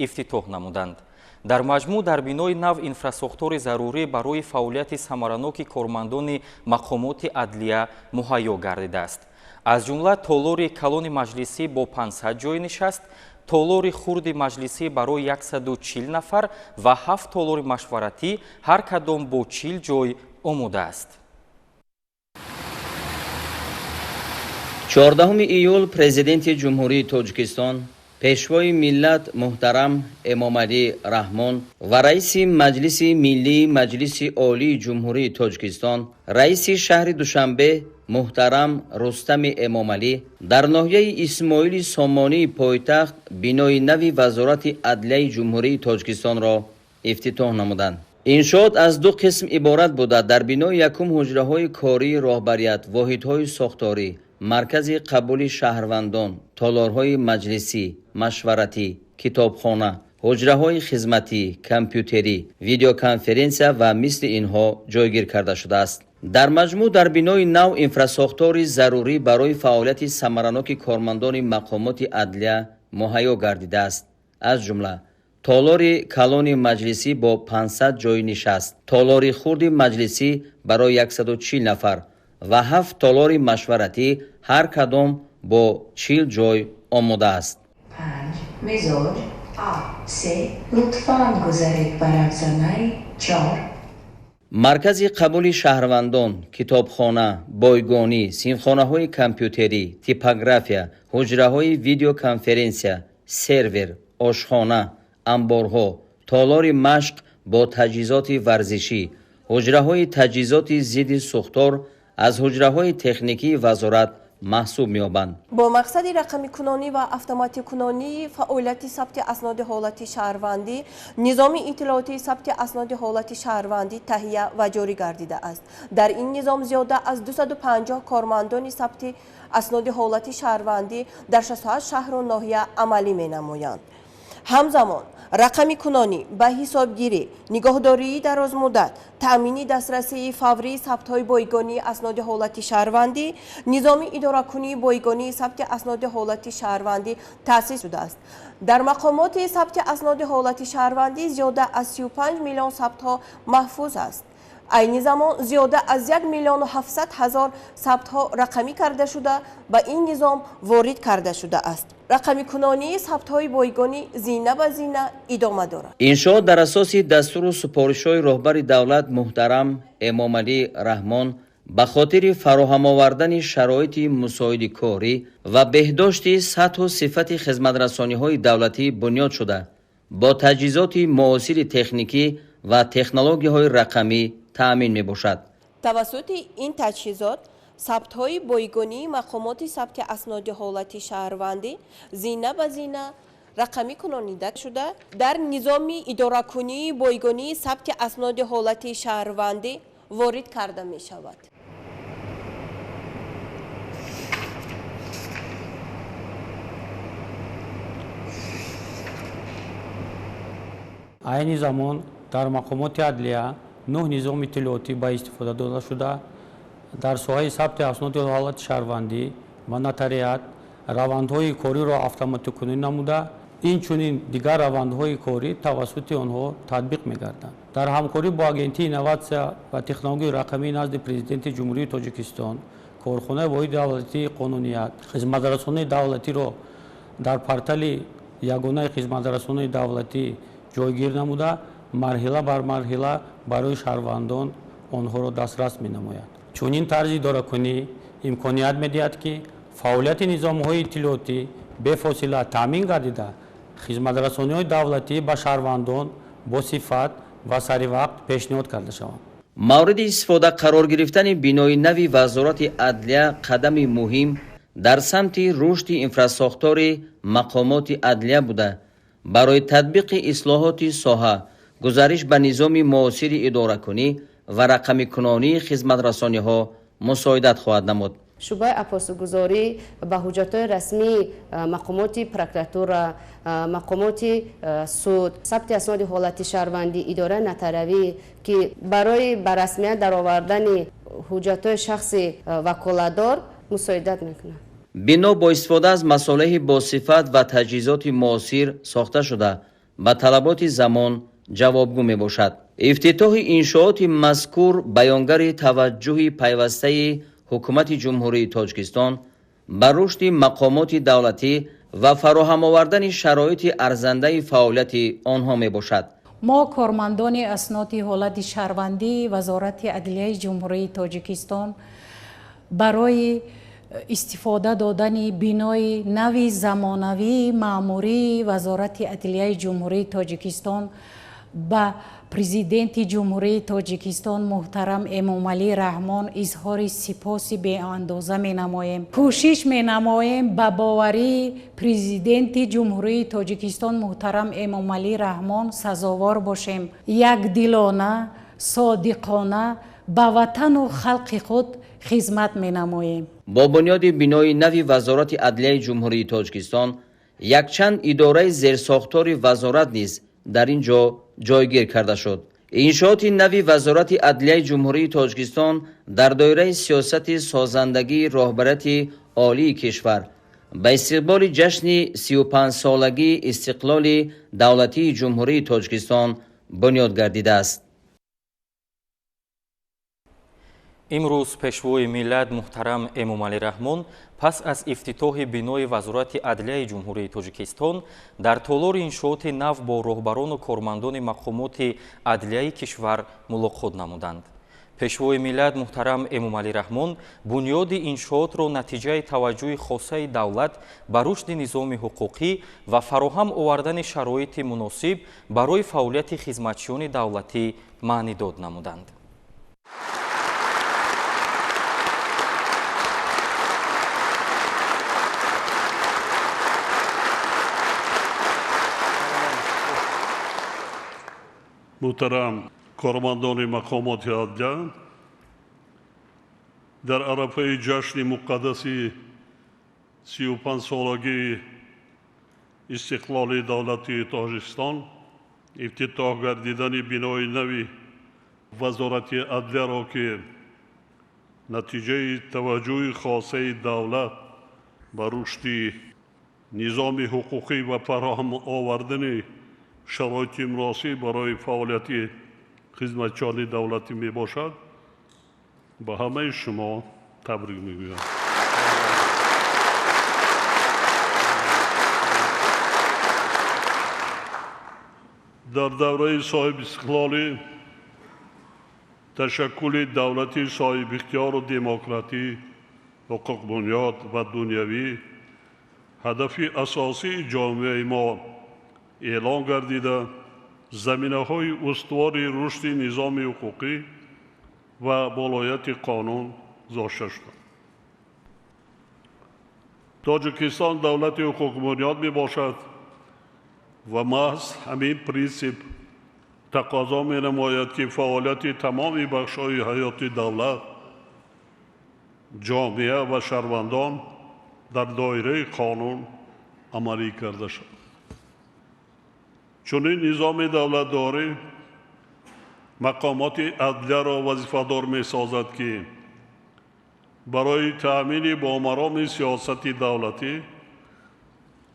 ифтитоҳ намуданд. Дар маҷмӯъ дар бинои нав инфрасохтори зарурӣ барои фаъолияти самараноки кормандони мақомоти адлия муҳайё гардидааст. Аз ҷумла толори калони маҷлисӣ бо 500 ҷойи нишаст, толори хурди маҷлисӣ барои 140 нафар ва 7 толори машваратӣ ҳар кадом бо 40 ҷой омода аст. 14 июл Президенти Ҷумҳурии Тоҷикистон, Пешвои миллат муҳтарам Эмомалӣ Раҳмон ва раиси Маҷлиси Миллии Маҷлиси Олии Ҷумҳурии Тоҷикистон, раиси шаҳри Душанбе муҳтарам Рустами Эмомалӣ дар ноҳияи Исмоили Сомонии пойтахт бинои нави Вазорати Адлияи Ҷумҳурии Тоҷикистонро ифтитоҳ намуданд. Иншоот аз ду қисм иборат буда, дар бинои якум ҳуҷраҳои кории роҳбарият, воҳидҳои сохторӣ, маркази қабули шаҳрвандон, толорҳои маҷлисӣ, машваратӣ, китобхона, ҳуҷраҳои хизматӣ, компютерӣ, видеоконференсия ва мисли инҳо ҷойгир карда шудааст. Дар маҷмӯъ дар бинои нав инфрасохтори зарурӣ барои фаъолияти самараноки кормандони мақомоти адлия муҳайё гардидааст. Аз ҷумла толори калони маҷлисӣ бо 500 ҷойи нишаст, толори хурди маҷлисӣ барои 140 нафар ва 7 толори машваратӣ ҳар кадом бо 40 ҷой омода аст. 5 мизоҷ А се лутфан гузаред ба равзанаи 4. Маркази қабули шаҳрвандон, китобхона, бойгонӣ, синфхонаҳои компютерӣ, типография, ҳуҷраҳои видеоконференсия, сервер, ошхона, амборҳо, толори машқ бо таҷҳизоти варзишӣ, ҳуҷраҳои таҷҳизоти зидди сӯхтор аз ҳуҷраҳои техникии вазорат маҳсуб меёбанд. Бо мақсади рақамикунонӣ ва автоматикунонии фаъолияти сабти асноди ҳолати шаҳрвандӣ, низоми иттилоотии сабти асноди ҳолати шаҳрвандӣ таҳия ва ҷорӣ гардидааст. Дар ин низом зиёда аз 250 кормандони сабти асноди ҳолати шаҳрвандӣ дар 68 шаҳру ноҳия амалӣ менамоянд. Ҳамзамон рақамикунонӣ ба ҳисобгирӣ, нигоҳдории дарозмуддат, таъмини дастрасии фаврии сабтҳои бойгонии асноди ҳолати шаҳрвандӣ, низоми идоракунии бойгонии сабти асноди ҳолати шаҳрвандӣ таъсис шудааст. Дар мақомоти сабти асноди ҳолати шаҳрвандӣ зиёда аз 35 миллион сабтҳо маҳфуз аст. Айни замон зиёда аз 1 700 000 сабтҳо рақамӣ карда шуда, ба ин низом ворид карда шудааст. Рақамикунонии сабтҳои бойгонӣ зина ба зина идома дорад. Иншоот дар асоси дастуру супоришҳои роҳбари давлат муҳтарам Эмомалӣ Раҳмон ба хотири фароҳам овардани шароити мусоиди корӣ ва беҳдошти сатҳу сифати хизматрасониҳои давлатӣ бунёд шуда, бо таҷҳизоти муосири техникӣ ва технологияҳои рақамӣ таъмин мебошад. Тавассути ин таҷҳизот сабтҳои бойгонии мақомоти сабти асноди ҳолати шаҳрвандӣ зина ба зина рақамӣ кунонида шуда, дар низоми идоракунии бойгонии сабти асноди ҳолати шаҳрвандӣ ворид карда мешавад. Айни замон дар мақомоти адлия 9 низоми иттилоотӣ ба истифода дода шуда, дар соҳаи сабти асноди ҳолати шаҳрвандӣ ва нотариат равандҳои кориро автоматикунӣ намуда, инчунин дигар равандҳои корӣ тавассути онҳо татбиқ мегарданд. Дар ҳамкорӣ бо Агентии инноватсия ва технологияи рақамии назди Президенти Ҷумҳурии Тоҷикистон, корхонаи воҳиди давлатии қонуният хизматрасонии давлатиро дар портали ягонаи хизматрасонии давлатӣ ҷойгир намуда, марҳила бар марҳила барои шаҳрвандон онҳоро дастрас менамояд. Чунин тарзи идоракунӣ имконият медиҳад, ки фаъолияти низомҳои иттилоотӣ бефосила таъмин гардида, хизматрасониҳои давлатӣ ба шаҳрвандон бо сифат ва саривақт пешниҳод карда шаванд. Мавриди истифода қарор гирифтани бинои нави Вазорати адлия қадами муҳим дар самти рушди инфрасохтори мақомоти адлия буда, барои татбиқи ислоҳоти соҳа, гузариш ба низоми муосири идоракунӣ ва рақамикунонии хизматрасониҳо мусоидат хоҳад намуд. Шӯъбаи апостилгузорӣ ба ҳуҷҷатҳои расмии мақомоти прокуратура, мақомоти суд, сабти асноди ҳолати шаҳрвандӣ, идораи нотариавӣ, ки барои ба расмият даровардани ҳуҷҷатҳои шахси ваколатдор мусоидат мекунад. Бино бо истифода аз масолеҳи босифат ва таҷҳизоти муосир сохта шуда, ба талаботи замон ҷавобгӯ мебошад. Ифтитоҳи иншооти мазкур баёнгари таваҷҷӯҳи пайвастаи ҳукумати Ҷумҳурии Тоҷикистон ба рушди мақомоти давлатӣ ва фароҳам овардани шароити арзандаи фаъолияти онҳо мебошад. Мо кормандони асноди ҳолати шаҳрвандии Вазорати адлияи Ҷумҳурии Тоҷикистон барои истифода додани бинои нави замонавии маъмурии Вазорати адлияи Ҷумҳурии Тоҷикистон ба Президенти Ҷумҳурии Тоҷикистон муҳтарам Эмомалӣ Раҳмон изҳори сипоси беандоза менамоем. Кӯшиш менамоем ба боварии Президенти Ҷумҳурии Тоҷикистон муҳтарам Эмомалӣ Раҳмон сазовор бошем. Якдилона, содиқона ба ватану халқи худ хизмат менамоем. Бо бунёди бинои нави Вазорати адлияи Ҷумҳурии Тоҷикистон якчанд идораи зерсохтори вазорат низ дар ин ҷо ҷойгир карда шуд. Иншооти нави Вазорати адлияи Ҷумҳурии Тоҷикистон дар доираи сиёсати созандагии роҳбарияти олии кишвар ба истиқболи ҷашни 35-солагии истиқлоли давлатии Ҷумҳурии Тоҷикистон бунёд гардидааст. Имрӯз Пешвои миллат муҳтарам Эмомалӣ Раҳмон пас аз ифтитоҳи бинои Вазорати адлияи Ҷумҳурии Тоҷикистон дар толори иншооти нав бо роҳбарону кормандони мақомоти адлияи кишвар мулоқот намуданд. Пешвои миллат муҳтарам Эмомалӣ Раҳмон бунёди иншоотро натиҷаи таваҷҷӯҳи хосаи давлат ба рушди низоми ҳуқуқӣ ва фароҳам овардани шароити муносиб барои фаъолияти хизматчиёни давлатӣ маънидод намуданд. Муҳтарам кормандони мақомоти адлия, дар арафаи ҷашни муқаддаси 35-солагии истиқлоли давлатии Тоҷикистон ифтитоҳ гардидани бинои нави Вазорати адлияро, ки натиҷаи таваҷҷӯҳи хосаи давлат ба рушди низоми ҳуқуқӣ ва фароҳам овардани шароити муносиб барои фаъолияти хизматчиёни давлатӣ мебошад, ба ҳамаи шумо табрик мегӯям. Дар давраи соҳибистиқлолӣ ташаккули давлати соҳибихтиёру демократӣ, ҳуқуқбунёд ва дунявӣ ҳадафи асосии ҷомеаи мо эълон гардида, заминаҳои устувори рушди низоми ҳуқуқӣ ва болояти қонун гузошта шуданд. Тоҷикистон давлати ҳуқуқбунёд мебошад ва маҳз ҳамин принсип тақозо менамояд, ки фаъолияти тамоми бахшҳои ҳаёти давлат, ҷомеа ва шаҳрвандон дар доираи қонун амалӣ карда шавад. Чунин низоми давлатдорӣ мақомоти адлияро вазифадор месозад, ки барои таъмини бомароми сиёсати давлатӣ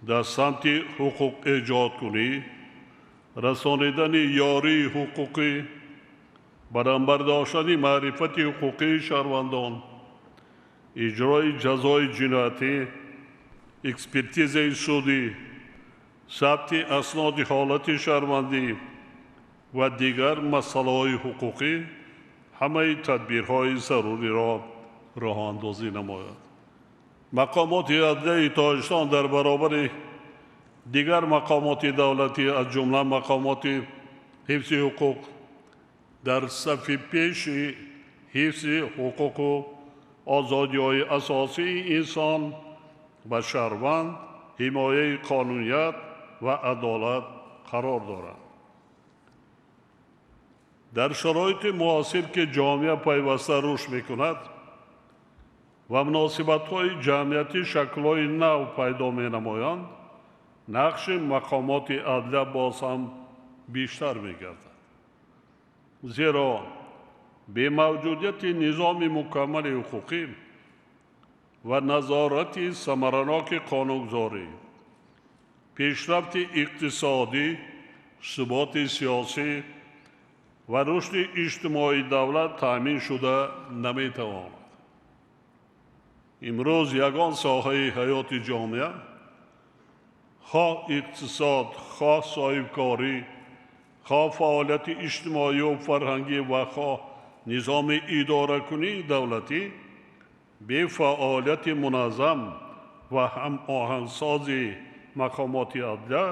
дар самти ҳуқуқэҷодкунӣ, расонидани ёрии ҳуқуқӣ, баландбардоштани маърифати ҳуқуқии шаҳрвандон, иҷрои ҷазои ҷиноятӣ, экспертизаи судӣ, сабти асноди ҳолати шаҳрвандӣ ва дигар масъалаҳои ҳуқуқӣ ҳамаи тадбирҳои заруриро роҳандозӣ намояд. Мақомоти адлияи Тоҷикистон дар баробари дигар мақомоти давлатӣ, аз ҷумла мақомоти ҳифзи ҳуқуқ, дар сафи пеши ҳифзи ҳуқуқу озодиҳои асосии инсон ва шаҳрванд, ҳимояи қонуният ва адолат қарор дорад. Дар шароити муосир, ки ҷомеа пайваста рушд мекунад ва муносибатҳои ҷамъиятӣ шаклҳои нав пайдо менамоянд, нақши мақомоти адлия боз ҳам бештар мегардад. Зеро бемавҷудияти низоми мукаммали ҳуқуқӣ ва назорати самараноки қонунгузорӣ, пешрафти иқтисодӣ суботи сиёсӣ ва рушди иҷтимоии давлат таъмин шуда наметавонад. Имрӯз ягон соҳаи ҳаёти ҷомеа, хоҳ иқтисод, хоҳ соҳибкорӣ, хоҳ фаъолияти иҷтимоию фарҳангӣ ва хоҳ низоми идоракунии давлатӣ бе фаъолияти муназзам ва ҳамоҳангсози мақомоти адлия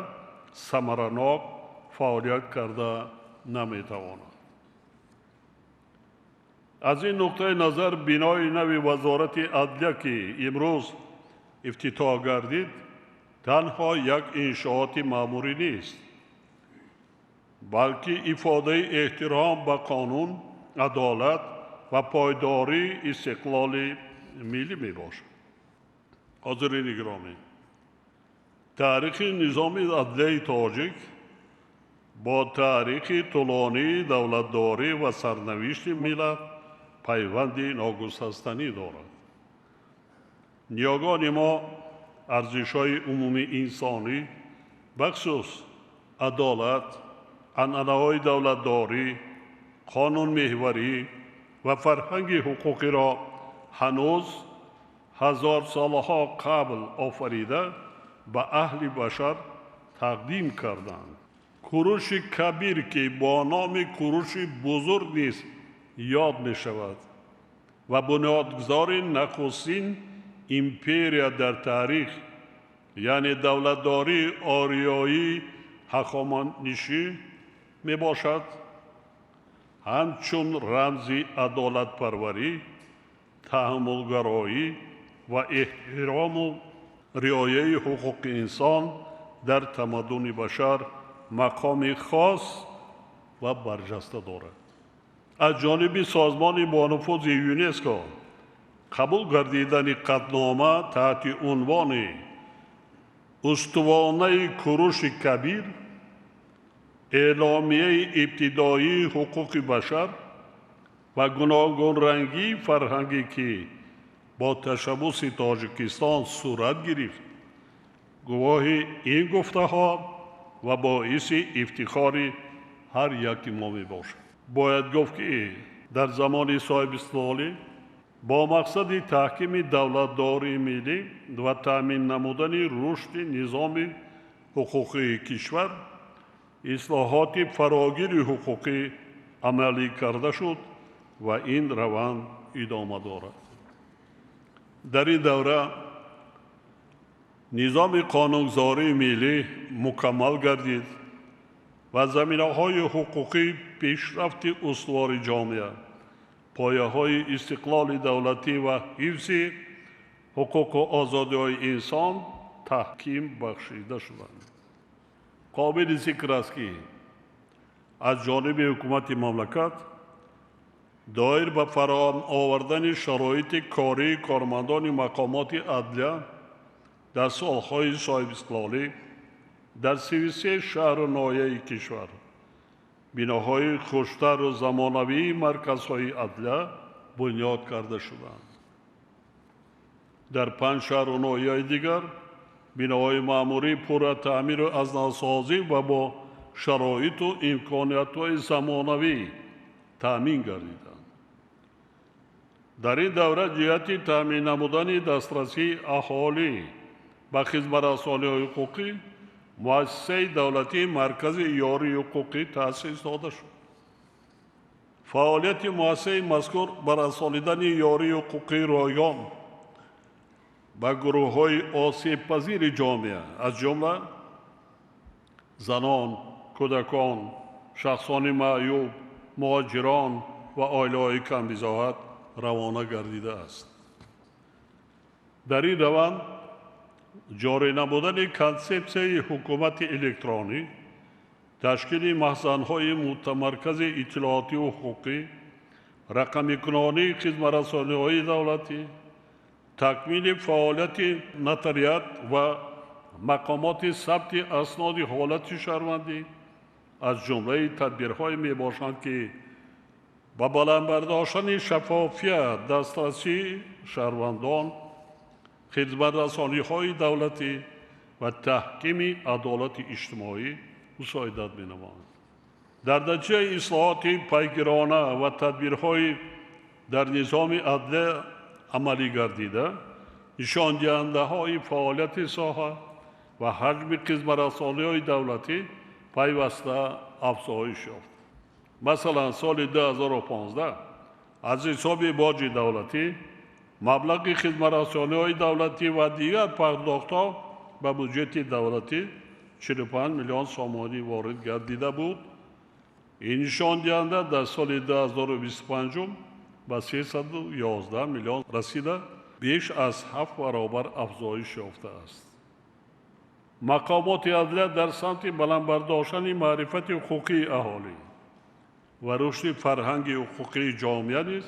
самаранок фаъолият карда наметавонад. Аз ин нуқтаи назар бинои нави Вазорати адлия, ки имрӯз ифтитоҳ гардид, танҳо як иншооти маъмурӣ нест, балки ифодаи эҳтиром ба қонун, адолат ва пойдории истиқлоли миллӣ мебошад. Ҳозирини гиромӣ, таърихи низоми адлияи тоҷик бо таърихи тӯлонии давлатдорӣ ва сарнавишти миллат пайванди ногусастанӣ дорад. Ниёгони мо арзишҳои умумии инсонӣ, бахусус адолат, анъанаҳои давлатдорӣ, қонунмеҳварӣ ва фарҳанги ҳуқуқиро ҳанӯз ҳазорсолаҳо қабл офарида ба аҳли башар тақдим карданд. Куруши Кабир, ки бо номи Куруши Бузург низ ёд мешавад ва бунёдгузори нахустин империя дар таърих, яъне давлатдории ориёии ҳахоманишӣ мебошад, ҳамчун рамзи адолатпарварӣ, таҳаммулгароӣ ва эҳтирому риояи ҳуқуқи инсон дар тамаддуни башар мақоми хос ва барҷаста дорад. Аз ҷониби созмони бонуфузи ЮНЕСКО қабул гардидани қатънома таҳти унвони устувонаи Куруши Кабир, эъломияи ибтидоии ҳуқуқи башар ва гуногунрангии фарҳангӣ, ки бо ташаббуси Тоҷикистон сурат гирифт, гувоҳи ин гуфтаҳо ва боиси ифтихори ҳар яки мо мебошад. Бояд гуфт, ки дар замони соҳибистиқлолӣ бо мақсади таҳкими давлатдории миллӣ ва таъмин намудани рушди низоми ҳуқуқии кишвар ислоҳоти фарогири ҳуқуқӣ амалӣ карда шуд ва ин раванд идома дорад. Дар ин давра низоми қонунгузории миллӣ мукаммал гардид ва заминаҳои ҳуқуқии пешрафти устувори ҷомеа, пояҳои истиқлоли давлатӣ ва ҳифзи ҳуқуқу озодиҳои инсон таҳким бахшида шуданд. Қобили зикр аст, ки аз ҷониби ҳукумати мамлакат доир ба фароҳам овардани шароити кории кормандони мақомоти адлия дар солҳои соҳибистиқлолӣ дар 33 шаҳру ноҳияи кишвар биноҳои хуштару замонавии марказҳои адлия бунёд карда шуданд. Дар 5 шаҳру ноҳияи дигар биноҳои маъмурӣ пурра таъмиру аз навсозӣ ва бо шароиту имкониятҳои замонавӣ таъмин гардиданд. Дар ин давра ҷиҳати таъмин намудани дастрасии аҳолӣ ба хизматрасониҳои ҳуқуқӣ муассисаи давлатии Маркази ёрии ҳуқуқӣ таъсис дода шуд. Фаъолияти муассисаи мазкур ба расонидани ёрии ҳуқуқии ройгон ба гурӯҳҳои осебпазири ҷомеа, аз ҷумла занон, кӯдакон, шахсони маъюб, муҳоҷирон ва оилаҳои камбизоат равона гардидааст. Дар ин раванд ҷорӣ намудани консепсияи ҳукумати электронӣ, ташкили маҳзанҳои мутамаркази иттилоотиву ҳуқуқӣ, рақамикунонии хизматрасониҳои давлатӣ, такмили фаъолияти нотариат ва мақомоти сабти асноди ҳолати шаҳрвандӣ аз ҷумлаи тадбирҳое мебошанд, ки ба баланд бардоштани шаффофият, дастрасии шаҳрвандон, хизматрасониҳои давлатӣ ва таҳкими адолати иҷтимоӣ мусоидат менамоянд. Дар натиҷаи ислоҳоти пайгирона ва тадбирҳои дар низоми адлия амалӣ гардида, нишондиҳандаҳои фаъолияти соҳа ва ҳаҷми хизматрасониҳои давлатӣ пайваста афзоиш ёфт. Масалан, соли 2015 аз ҳисоби боҷи давлатӣ маблағи хизматрасониҳои давлатӣ ва дигар пардохтҳо ба буҷети давлатӣ 45 миллион сомонӣ ворид гардида буд. Ин нишондиҳанда дар соли 2025 ба 311 миллион расида, беш аз 7 баробар афзоиш ёфтааст. Мақомоти адлия дар самти баланд бардоштани маърифати ҳуқуқии аҳолӣ ва рушди фарҳанги ҳуқуқии ҷомеа низ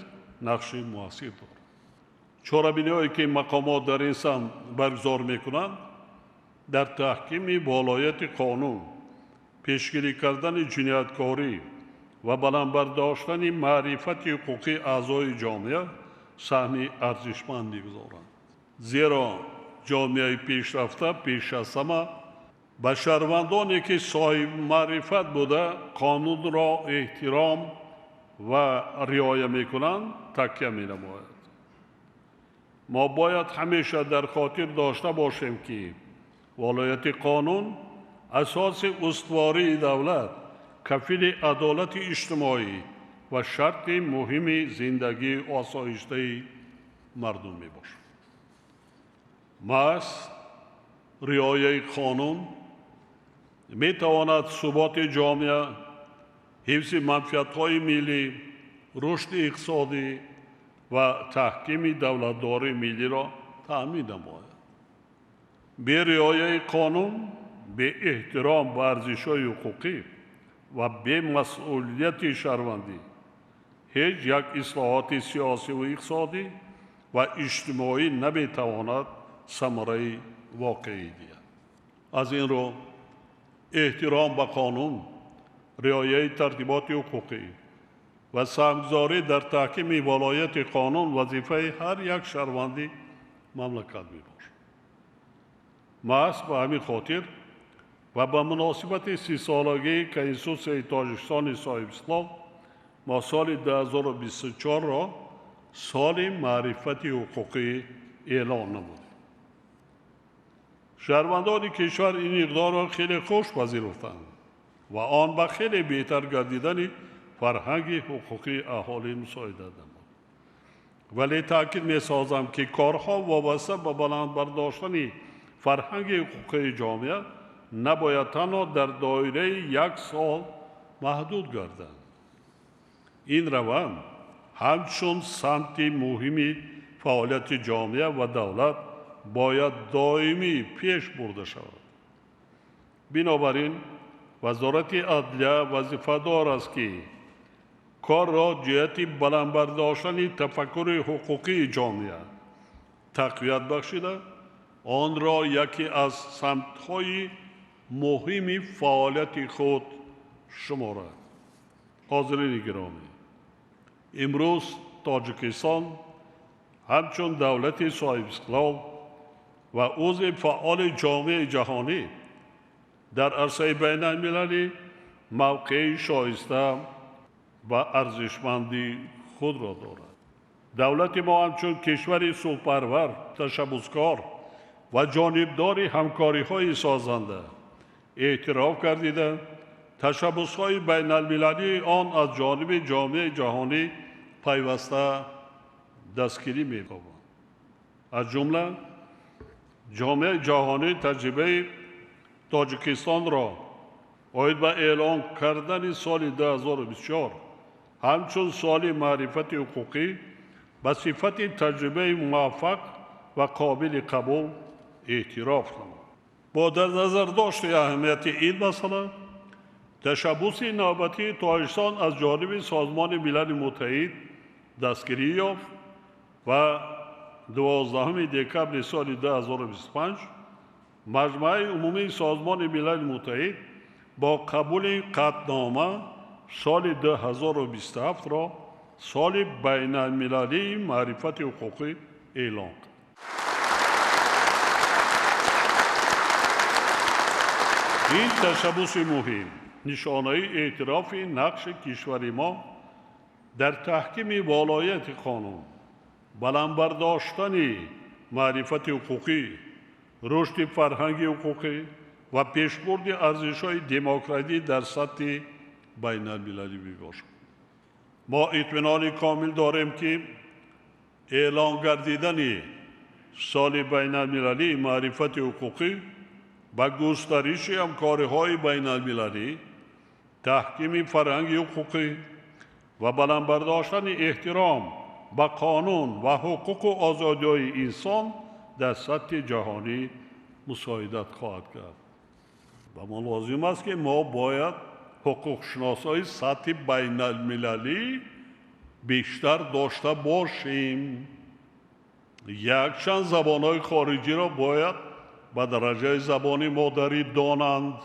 нақши муассир дорад. Чорабиниҳое ки мақомот дар ин самт баргузор мекунанд, дар таҳкими волояти қонун, пешгирӣ кардани ҷинояткорӣ ва баланд бардоштани маърифати ҳуқуқии аъзои ҷомеа саҳми арзишманд мегузоранд. Зеро ҷомеаи пешрафта пеш аз ҳама ба шаҳрвандоне ки соҳибмаърифат буда қонунро эҳтиром ва риоя мекунанд такя менамояд. Мо бояд ҳамеша дар хотир дошта бошем, ки волояти қонун асоси устувории давлат, кафили адолати иҷтимоӣ ва шарти муҳими зиндагии осоиштаи мардум мебошад. Маҳз риояи қонун метавонад суботи ҷомеа, ҳифзи манфиатҳои миллӣ, рушди иқтисодӣ ва таҳкими давлатдории миллиро таъмин намояд. Бе риояи қонун, беэҳтиром ба арзишҳои ҳуқуқӣ ва бемасъулияти шаҳрвандӣ ҳеҷ як ислоҳоти сиёсиву иқтисодӣ ва иҷтимоӣ наметавонад самараи воқеӣ диҳад. Аз ин рӯ эҳтиром ба қонун, риояи тартиботи ҳуқуқӣ ва саҳмгузорӣ дар таҳкими волояти қонун вазифаи ҳар як шаҳрванди мамлакат мебошад. Маҳз ба ҳамин хотир ва ба муносибати 30-солагии Конститутсияи Тоҷикистони соҳибистиқлол мо соли 2024-ро соли маърифати ҳуқуқӣ эълон намудем. Шаҳрвандони кишвар ин иқдорро хеле хуш пазируфтанд ва он ба хеле беҳтар гардидани фарҳанги ҳуқуқии аҳолӣ мусоидат намуд. Вале таъкид месозам, ки корҳо вобаста ба баланд бардоштани фарҳанги ҳуқуқии ҷомеа набояд танҳо дар доираи як сол маҳдуд гарданд. Ин раванд ҳамчун самти муҳими фаъолияти ҷомеа ва давлат бояд доимӣ пеш бурда шавад. Бинобар ин Вазорати адлия вазифадор аст, ки корро ҷиҳати баланд бардоштани тафаккури ҳуқуқии ҷомеа тақвият бахшида, онро яке аз самтҳои муҳими фаъолияти худ шуморад. Ҳозирини гиромӣ, имрӯз Тоҷикистон ҳамчун давлати соҳибистиқлол ва узви фаъоли ҷомеаи ҷаҳонӣ дар арсаи байналмилалӣ мавқеи шоиста ва арзишманди худро дорад. Давлати мо ҳамчун кишвари сулҳпарвар, ташаббускор ва ҷонибдори ҳамкориҳои созанда эътироф гардида, ташаббусҳои байналмилалии он аз ҷониби ҷомеаи ҷаҳонӣ пайваста дастгирӣ меёбанд. Аз ҷумла ҷомеаи ҷаҳонӣ таҷрибаи Тоҷикистонро оид ба эълон кардани соли 2024 ҳамчун соли маърифати ҳуқуқӣ ба сифати таҷрибаи муваффақ ва қобили қабул эътироф намуд. Бо дар назардошти аҳамияти ин масъала, ташаббуси навбатии Тоҷикистон аз ҷониби Созмони Милали Муттаҳид дастгирӣ ёфт ва 12 декабри соли 2025 Маҷмааи умумии Созмони Милали Муттаҳид бо қабули қатънома соли 2027-ро соли байналмилалии маърифати ҳуқуқӣ эълон кард. Ин ташаббуси муҳим нишонаи эътирофи нақши кишвари мо дар таҳкими волояти қонун, баланд бардоштани маърифати ҳуқуқӣ, рушди фарҳанги ҳуқуқӣ ва пешбурди арзишҳои демократӣ дар сатҳи байналмилалӣ мебошад. Мо итминони комил дорем, ки эълон гардидани соли байналмилалии маърифати ҳуқуқӣ ба густариши ҳамкориҳои байналмилалӣ, таҳкими фарҳанги ҳуқуқӣ ва баланд бардоштани эҳтиром ба қонун ва ҳуқуқу озодиҳои инсон дар сатҳи ҷаҳонӣ мусоидат хоҳад кард. Ба мо лозим аст, ки мо бояд ҳуқуқшиносҳои сатҳи байналмилалӣ бештар дошта бошем. Якчанд забонҳои хориҷиро бояд ба дараҷаи забони модарӣ донанд.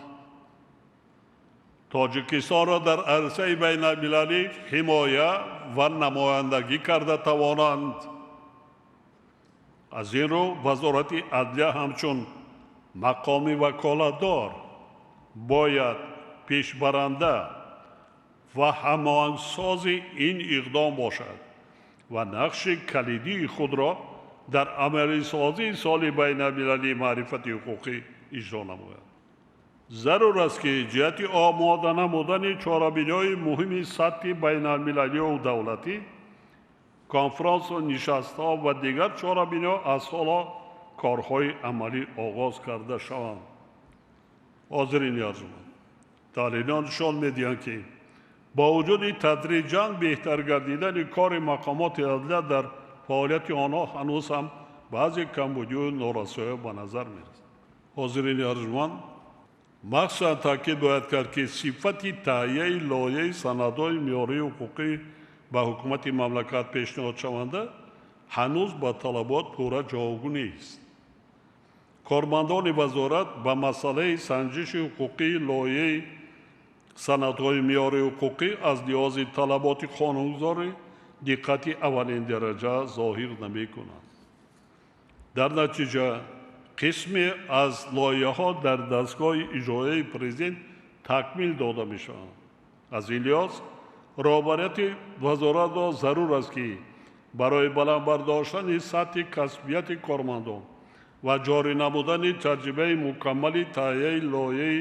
Тоҷикистонро дар арсаи байналмилалӣ ҳимоя ва намояндагӣ карда тавонанд. Аз ин рӯ Вазорати адлия ҳамчун мақоми ваколатдор бояд пешбаранда ва ҳамоҳангсози ин иқдом бошад ва нақши калидии худро дар амалисозии соли байналмилалии маърифати ҳуқуқӣ иҷро намояд. Зарур аст, ки ҷиҳати омода намудани чорабиниҳои муҳими сатҳи байналмилалию давлатӣ, конфронсу нишастҳо ва дигар чорабиниҳо аз ҳоло корҳои амалӣ оғоз карда шаванд. Ҳозирини арзуманд, таҳлилҳо нишон медиҳанд, ки бо вуҷуди тадриҷан беҳтар гардидани кори мақомоти адлия дар фаъолияти онҳо ҳанӯз ҳам баъзе камбудию норасоиҳо ба назар мерасад. Ҳозирини арзуманд, махсусан таъкид бояд кард, ки сифати таҳияи лоиҳаи санадҳои меъёрии ҳуқуқӣ ба ҳукумати мамлакат пешниҳодшаванда ҳанӯз ба талабот пурра ҷавобгӯ нест. Кормандони вазорат ба масъалаи санҷиши ҳуқуқии лоиҳаи санадҳои меъёрии ҳуқуқӣ аз лиҳози талаботи қонунгузорӣ диққати аввалиндараҷа зоҳир намекунанд. Дар натиҷа қисме аз лоиҳаҳо дар дастгоҳи иҷроияи президент такмил дода мешаванд. Аз ин лиҳоз роҳбарияти вазоратро зарур аст, ки барои баланд бардоштани сатҳи касбияти кормандон ва ҷорӣ намудани таҷрибаи мукаммали таҳияи лоиҳаи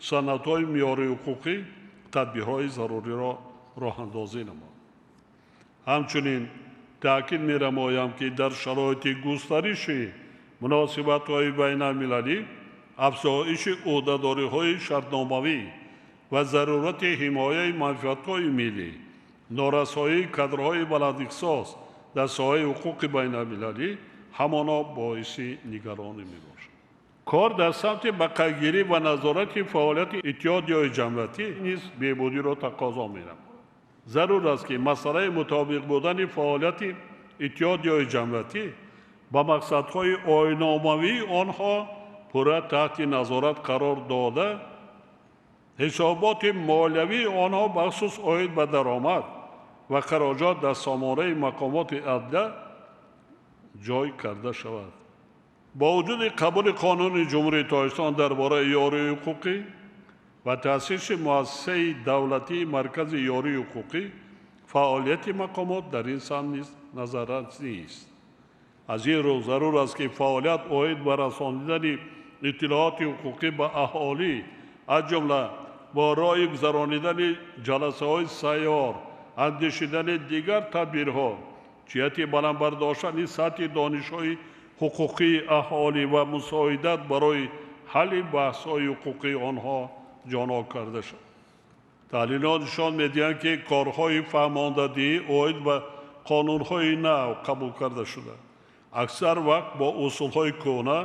санадҳои меъёрии ҳуқуқӣ тадбирҳои заруриро роҳандозӣ намояд. Ҳамчунин таъкид менамоям, ки дар шароити густариши муносибатҳои байналмилалӣ, афзоиши ӯҳдадориҳои шартномавӣ ва зарурати ҳимояи манфиатҳои миллӣ, норасоии кадрҳои баландихтисос дар соҳаи ҳуқуқи байналмилалӣ ҳамоно боиси нигаронӣ мебошад. Кор дар самти бақайдгирӣ ва назорати фаъолияти иттиҳодияҳои ҷамъиятӣ низ беҳбудиро тақозо менамояд. Зарур аст, ки масъалаи мутобиқ будани фаъолияти иттиҳодияҳои ҷамъиятӣ ба мақсадҳои оинномавии онҳо пурра таҳти назорат қарор дода, ҳисоботи молиявии онҳо бахусус оид ба даромад ва хароҷот дар сомонаи мақомоти адлия ҷой карда шавад. Бо вуҷуди қабули қонуни Ҷумҳурии Тоҷикистон дар бораи ёрии ҳуқуқӣ ва таъсиси муассисаи давлатии Маркази ёрии ҳуқуқӣ, фаъолияти мақомот дар ин самт низ назаррас нест. Аз ин рӯ зарур аст, ки фаъолият оид ба расонидани иттилооти ҳуқуқӣ ба аҳолӣ, аз ҷумла бо роҳи гузаронидани ҷаласаҳои сайёр, андешидани дигар тадбирҳо ҷиҳати баланд бардоштани сатҳи донишҳои ҳуқуқии аҳолӣ ва мусоидат барои ҳалли баҳсҳои ҳуқуқии онҳо ҷоно карда шавад. Таҳлилҳо нишон медиҳанд, ки корҳои фаҳмондадиҳӣ оид ба қонунҳои нав қабул карда шуда аксар вақт бо усулҳои кӯҳна,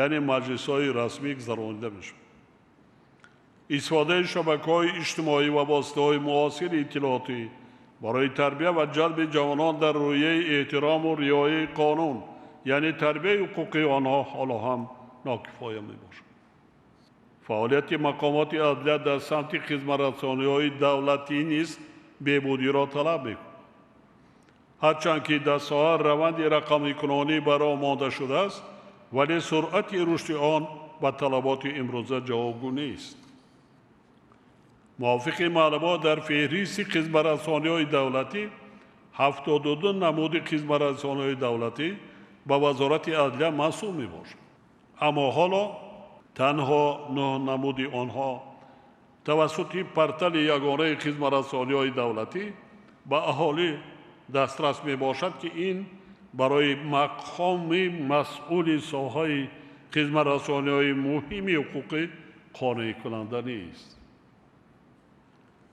яъне маҷлисҳои расмӣ гузаронида мешавад. Истифодаи шабакаҳои иҷтимоӣ ва воситаҳои муосири иттилоотӣ барои тарбия ва ҷалби ҷавонон дар рӯҳияи эҳтирому риояи қонун, яъне тарбияи ҳуқуқии онҳо ҳоло ҳам нокифоя мебошад. Фаъолияти мақомоти адлия дар самти хизматрасониҳои давлатӣ низ беҳбудиро талаб мекунад. Ҳарчанд ки дар соҳа раванди рақамикунонӣ ба роҳ монда шудааст, вале суръати рушди он ба талаботи имрӯза ҷавобгӯ нест. Мувофиқи маълумот, дар феҳристи хизматрасониҳои давлатӣ 72 намуди хизматрасониҳои давлатӣ ба Вазорати адлия мансуб мебошад. Аммо ҳоло танҳо 9 намуди онҳо тавассути портали ягонаи хизматрасониҳои давлатӣ ба аҳолӣ дастрас мебошад, ки ин барои мақоми масъули соҳаи хизматрасониҳои муҳими ҳуқуқӣ қонеъкунанда нест.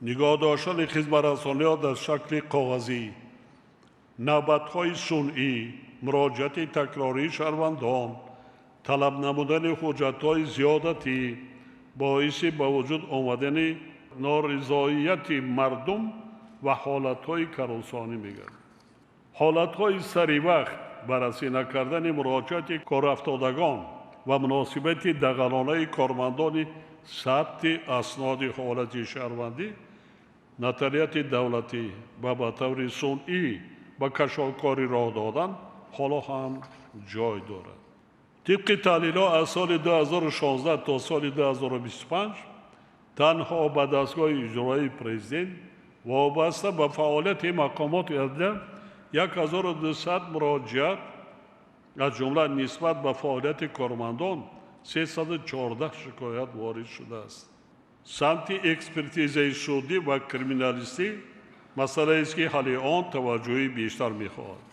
Нигоҳ доштани хизматрасониҳо дар шакли коғазӣ, навбатҳои сунъӣ, муроҷиати такрории шаҳрвандон, талаб намудани ҳуҷҷатҳои зиёдатӣ боиси ба вуҷуд омадани норизоияти мардум ва ҳолатҳои коррупсионӣ мегардад. Ҳолатҳои саривақт баррасӣ накардани муроҷиати корафтодагон ва муносибати дағалонаи кормандони сабти асноди ҳолати шаҳрвандӣ, нотариати давлатӣ ва ба таври сунъӣ ба кашолкорӣ роҳ додан ҳоло ҳам ҷой дорад. Тибқи таҳлилҳо, аз соли 2016 то соли 2025 танҳо ба дастгоҳи иҷроии президент вобаста ба фаъолияти мақомоти адлия 1200 муроҷиат, аз ҷумла нисбат ба фаъолияти кормандон 314 шикоят ворид шудааст. Самти экспертизаи судӣ ва криминалистӣ масъалаест, ки ҳалли он таваҷҷӯҳи бештар мехоҳад.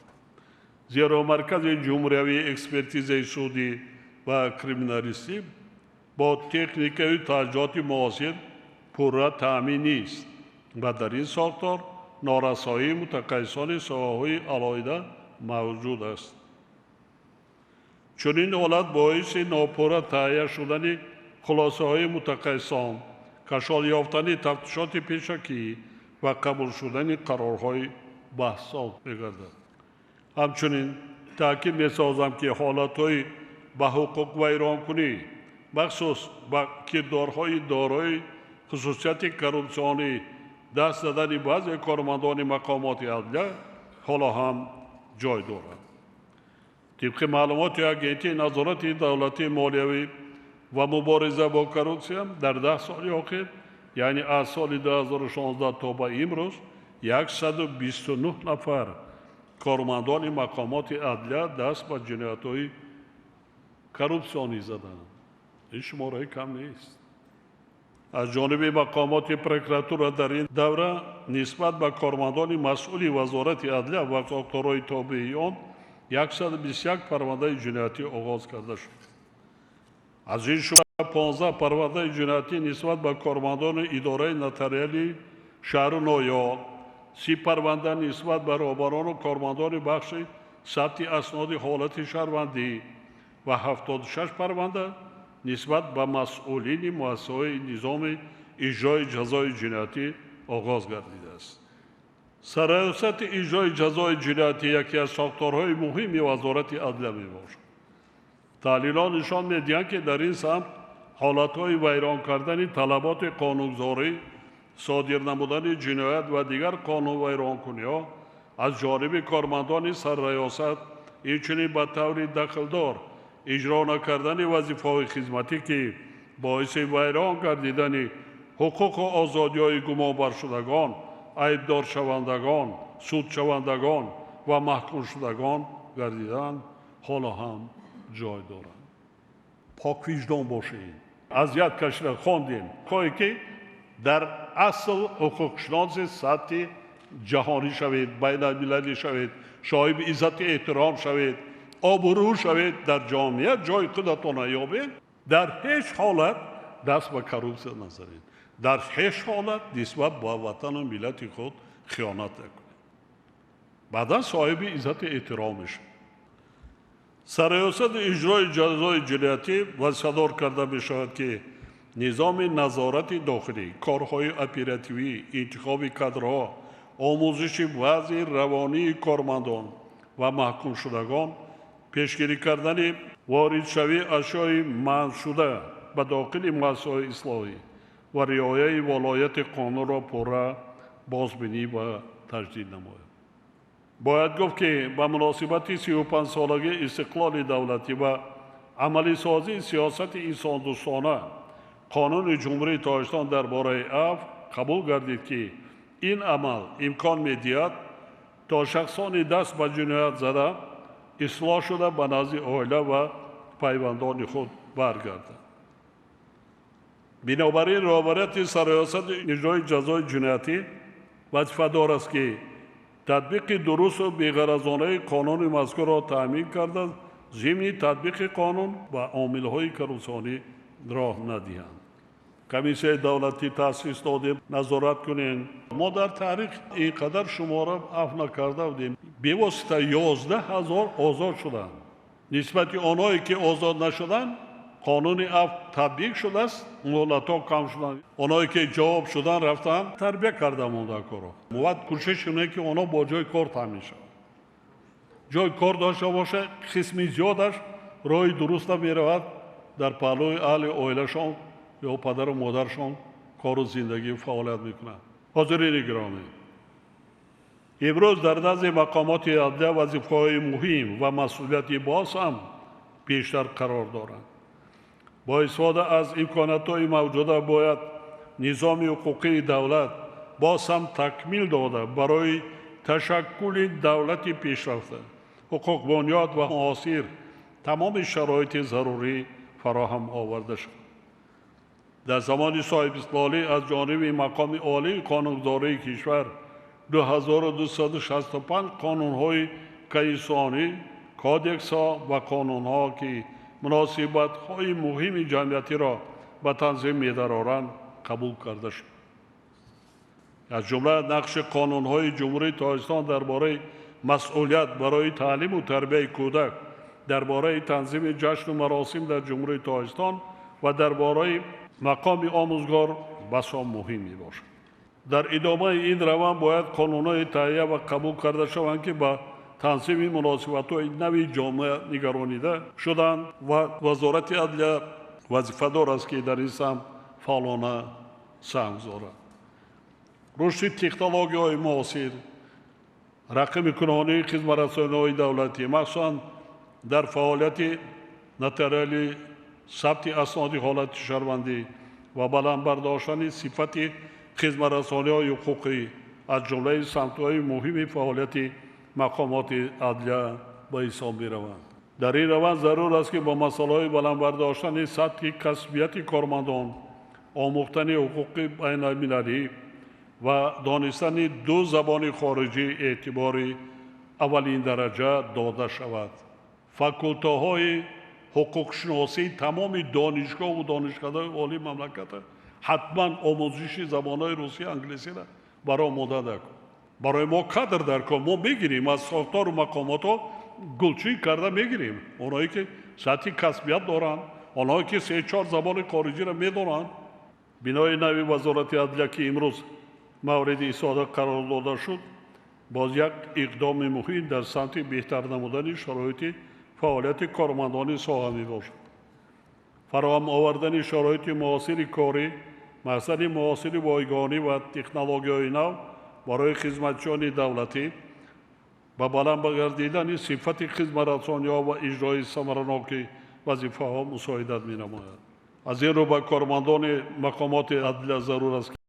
Зеро Маркази ҷумҳуриявии экспертизаи судӣ ва криминалистӣ бо техникаю таҷҳизоти муосир пурра таъмин нест ва дар ин сохтор норасоии мутахассисони соҳаҳои алоҳида мавҷуд аст. Чунин ҳолат боиси нопурра таҳия шудани хулосаҳои мутахассисон, кашол ёфтани тафтишоти пешакӣ ва қабул шудани қарорҳои баҳсоб мегардад. Ҳамчунин таъкид месозам, ки ҳолатҳои ба ҳуқуқвайронкунӣ, махсус ба кирдорҳои дорои хусусияти коррупсионӣ даст задани баъзе кормандони мақомоти адлия ҳоло ҳам ҷой дорад. Тибқи маълумоти Агентии назорати давлатии молиявӣ ва мубориза бо коррупсия, дар 10 соли охир, яъне аз соли 2016 то ба имрӯз, 129 нафар кормандони мақомоти адлия даст ба ҷиноятҳои коррупсионӣ заданд. Ин шумораи кам нест. Аз ҷониби мақомоти прокуратура дар ин давра нисбат ба кормандони масъули Вазорати адлия ва сохторҳои тобеи он 121 парвандаи ҷиноятӣ оғоз карда шуд. Аз ин шумора 15 парвандаи ҷиноятӣ нисбат ба кормандони идораи нотариалии шаҳру ноҳияҳо, 30 парванда нисбат ба роҳбарону кормандони бахши сабти асноди ҳолати шаҳрвандӣ ва 76 парванда нисбат ба масъулини муассисаҳои низоми иҷрои ҷазои ҷиноятӣ оғоз гардидааст. Сарраёсати иҷрои ҷазои ҷиноятӣ яке аз сохторҳои муҳими Вазорати адлия мебошад. Таҳлилҳо нишон медиҳанд, ки дар ин самт ҳолатҳои вайрон кардани талаботи қонунгузорӣ, содир намудани ҷиноят ва дигар қонунвайронкуниҳо аз ҷониби кормандони сарраёсат, инчунин ба таври дахлдор иҷро накардани вазифаҳои хизматӣ, ки боиси вайрон гардидани ҳуқуқу озодиҳои гумонбаршудагон, айбдоршавандагон, судшавандагон ва маҳкумшудагон гардиданд, ҳоло ҳам ҷой доранд. Поквиҷдон бошед. Азият кашида хондем, хоҳе ки дар асл ҳуқуқшиноси сатҳи ҷаҳонӣ шавед, байналмилалӣ шавед, соҳиби иззату эҳтиром шавед, обрӯ шавед, дар ҷомеа ҷои худатонро ёбед, дар ҳеҷ ҳолат даст ба коррупсия назанед, дар ҳеҷ ҳолат нисбат ба ватану миллати худ хиёнат накунед. Баъдан соҳиби иззату эҳтиром мешавед. Сарраёсати иҷрои ҷазои ҷиноятӣ вазифадор карда мешавад, ки низоми назорати дохилӣ, корҳои оперативӣ, интихоби кадрҳо, омӯзиши вазъи равонии кормандон ва маҳкумшудагон, пешгирӣ кардани воридшавии ашёи манъшуда ба дохили муассисаҳои ислоҳӣ ва риояи волояти қонунро пурра бозбинӣ ва таҷдид намояд. Бояд гуфт, ки ба муносибати 35-солагии истиқлоли давлатӣ ва Амалисозии сиёсати инсондӯстона Қонуни Ҷумҳурии Тоҷикистон дар бораи афв қабул гардид, ки ин амал имкон медиҳад, то шахсони даст ба ҷиноят зада ислоҳ шуда ба назди оила ва пайвандони худ баргарданд. Бинобар ин роҳбарияти Сарриёсати иҷрои ҷазои ҷиноятӣ вазифадор аст, ки татбиқи дурусту беғаразонаи қонуни мазкурро таъмин карда, зимни татбиқи қонун ба омилҳои коррупсионӣ роҳ надиҳанд. Комиссияи давлатӣ таъсис додем, назорат кунем. Мо дар таърих ин қадар шумора афв накарда будем. Бевосита 11 000 озод шуданд. Нисбати онҳое, ки озод нашуданд, қонуни афв татбиқ шудааст, муҳлатҳо кам шуданд. Онҳое, ки ҷавоб шудан рафтанд, тарбия карда монда корро. Бояд кӯшиш кунем, ки онҳо бо ҷои кор таъмин шаванд. Ҷои кор дошта бошад, қисми зиёдаш роҳи дуруста меравад, дар паҳлӯи аҳли оилашон ё падару модаршон кору зиндагӣ фаъолият мекунанд. Ҳозирини гиромӣ, имрӯз дар назди мақомоти адлия вазифаҳои муҳим ва масъулияти боз ҳам бештар қарор доранд. Бо истифода аз имкониятҳои мавҷуда бояд низоми ҳуқуқии давлат боз ҳам такмил дода, барои ташаккули давлати пешрафта, ҳуқуқбунёд ва муосир тамоми шароити зарурӣ фароҳам оварда шавад. Дар замони соҳибистиқлолӣ аз ҷониби мақоми олии қонунгузории кишвар 2265 қонунҳои конститутсионӣ, кодексҳо ва қонунҳо, ки муносибатҳои муҳими ҷамъиятиро ба танзим медароранд, қабул карда шуд. Аз ҷумла нақши қонунҳои Ҷумҳурии Тоҷикистон дар бораи масъулият барои таълиму тарбияи кӯдак, дар бораи танзими ҷашну маросим дар Ҷумҳурии Тоҷикистон ва дар бораи мақоми омӯзгор басо муҳим мебошад. Дар идомаи ин раванд бояд қонунҳои таҳия ва қабул карда шаванд, ки ба танзими муносибатҳои нави ҷомеа нигаронида шуданд ва Вазорати адлия вазифадор аст, ки дар ин самт фаъолона саҳм гузорад. Рушди технологияҳои муосир, рақамикунонии хизматрасониҳои давлатӣ, махсусан дар фаъолияти нотариалӣ, сабти асноди ҳолати шаҳрвандӣ ва баланд бардоштани сифати хизматрасониҳои ҳуқуқӣ аз ҷумлаи самтҳои муҳими фаъолияти мақомоти адлия ба ҳисоб мераванд. Дар ин раванд зарур аст, ки бо масъалаҳои баланд бардоштани сатҳи касбияти кормандон, омӯхтани ҳуқуқи байналмилалӣ ва донистани ду забони хориҷӣ эътибори аввалиндараҷа дода шавад. Факултаҳои ҳуқуқшиносии тамоми донишгоҳу донишкадаҳои олии мамлакат ҳатман омӯзиши забонҳои русӣ, англисиро барои омода кун. Барои мо кадр дар кор, мо мегирем аз сохтору мақомотҳо, гулчин карда мегирем онҳое, ки сатҳи касбият доранд, онҳое, ки се-чор забони хориҷиро медонанд. Бинои нави Вазорати адлия, ки имрӯз мавриди истифода қарор дода шуд, боз як иқдоми муҳим дар самти беҳтар намудани шароити фаъолияти кормандони соҳа мебошад. Фароҳам овардани шароити муосири корӣ, мақсади муосири бойгонӣ ва технологияҳои нав барои хизматчиёни давлатӣ ба баланд гардидани сифати хизматрасониҳо ва иҷрои самараноки вазифаҳо мусоидат менамояд. Аз ин рӯ ба кормандони мақомоти адлия зарур аст.